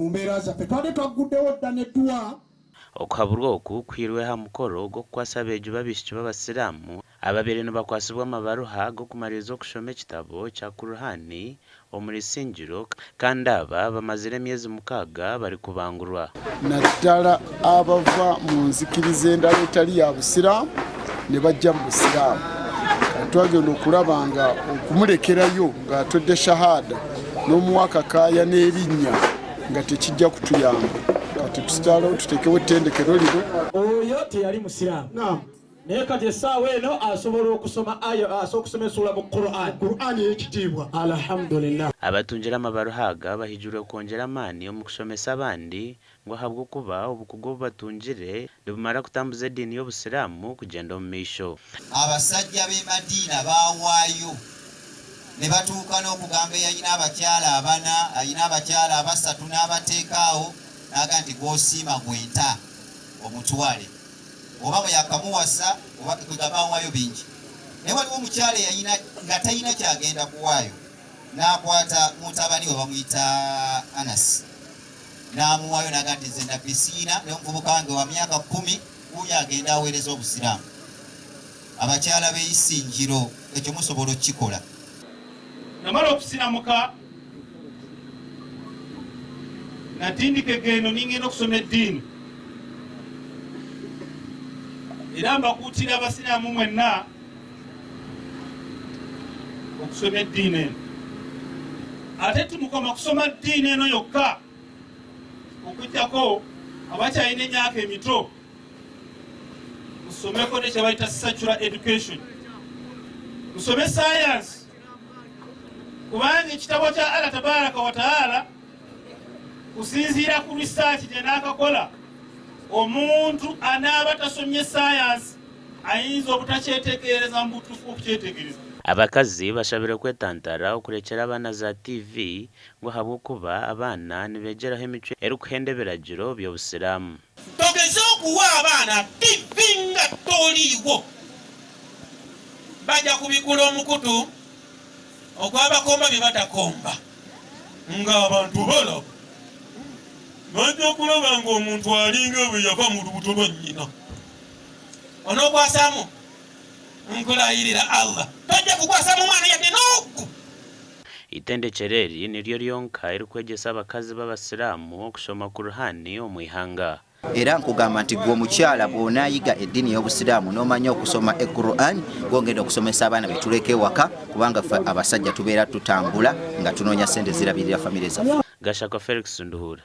Mu mbeera zaffe twabadde twagguddewo dda n'edduwa. Okuhaburwa oku kuhairwe aha mukoro gw'okukwasa abeegi b'abaishiki b'abasiraamu ababaire nibakwasibwa amabaruha g'okumariiriza okushoma ekitabo kya Kur'ani omuri Isingiro kandi aba bamazire emyezi mukaaga barikubangurwa. Naddala abava mu nzikiriza endala etali ya Busiraamu ne bajja mu Busiraamu. Kati twagenda okulaba nga okumulekerayo ng'atodde Shahada n'omuwa akakaaya n'erinnya nga tekijja kutuyamba. Kati tusalawo tuteekewo ettendekero lino. Oyo teyali Musiraamu. Naye kati essaawa eno asobola okusoma aya, asobola okusoma essuula mu Qur'an. Qur'an ey'ekitiibwa. Alhamdulillah. Abatungire amabaruha aga bahigirwe kwongyera amaani omu kushomesa abandi ngu ahabw'okuba obukugu obu batungire nibumara kutambuza ediini y'Obusiraamu kugyenda omu maisho. Abasajja b'e Madiina baawaayo ne batuuka n'okugamba eyalina abakyala abana, alina abakyala abasatu n'abateeka awo n'agamba nti gw'osiima gw'enta omutwale oba bwe yakamuwasa oba kwegamba awaayo bingi. Naye waliwo omukyala eyalina nga talina ky'agenda kuwaayo n'akwata mutabani we bamuyita Anasi n'amuwaayo n'agamba nti nze Nabbi siyina naye omuvubuka wange wa myaka kkumi wuuyo agenda aweereza Obusiraamu. Abakyala b'e Isingiro ekyo musobola okukikola. Namala okusiramuka natindika egendo ningenda okusoma eddiini era mbakuutira abasiraamu mwenna okusoma eddiini eno ate tumukoma kusoma ddiini eno yokka okujjako abakyalina emyaka emito musomeko nekyebayita secular education musome science kubanga ekitabo kya Allah tabaraka wataala kusinziira ku research gyenaakakola omuntu anaaba tasomye science ayinza obutakyetegereza mu butuufu okukyetegereza. Abakazi bashabirwe kwetantara okurekyera abaana za TV ngu ahabw'okuba abaana nibegyeraho emicwe erikuhenda ebiragiro by'obusiraamu. Togeza okuwa abaana ttivi nga toliiwo. Bajja kubikula omukutu ogw'abakomba bye batakomba ng'abantu balaba. Bajja kulaba ng'omuntu alinga bwe yava mu lubuto lwa nnyina. Onookwasaamu? Nkulayirira Allah, tojja kukwasaamu mwana yadde n'ogu. Eitendekyero eri niryo ryonka eririkwegyesa abakazi b'abasiraamu okushoma Kur'ani omu ihanga. Era nkugamba nti gwe omukyala bw'onaayiga eddiini y'Obusiraamu n'omanya okusoma e-Qur'an, gw'ogenda okusomesa abaana be tuleka ewaka kubanga ffe abasajja tubeera tutambula nga tunoonya ssente zirabirira famire zaffe. Gashakwa Felix Nduhura.